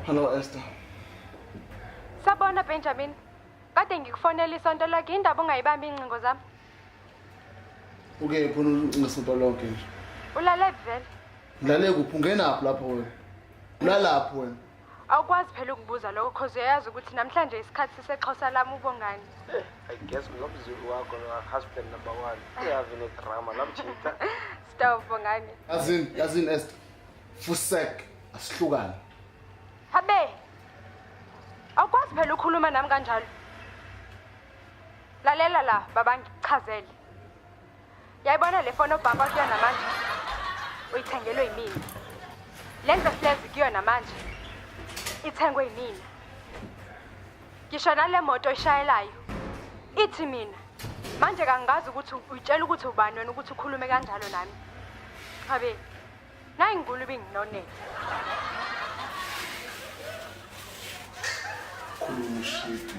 Hello Esther. Sabona Benjamin. Kade ngikufonela isonto lakhe indaba ungayibambi ingcingo zami. Uke khona ngesonto lonke nje. Ulale vele. Ngilale kuphi ungenaphi lapho wena? Ulalaphi wena? Awukwazi phela ukubuza lokho cause uyazi ukuthi namhlanje isikhathi sisexhosa lami ubongani. Eh, I guess ngomzulu wakho no husband number 1. Uyave ne drama lamjita. Stop Bongani. Yazini, yazini Esther. Fusek asihlukane. Habe. Awukwazi phela ukukhuluma nami kanjalo. Lalela la baba ngikuchazele. Yayibona le foni obhakwa kuyona manje. Uyithengelwe yimina. Le ndlu esihlezi kuyona manje ithengwe yimina. Ngisho nale moto oyishayelayo ithi mina. Manje kangazi ukuthi uyitshela ukuthi ubani wena ukuthi ukhulume kanjalo nami. Habe. Nayi ngulube inginonele. Khuluma ushidi.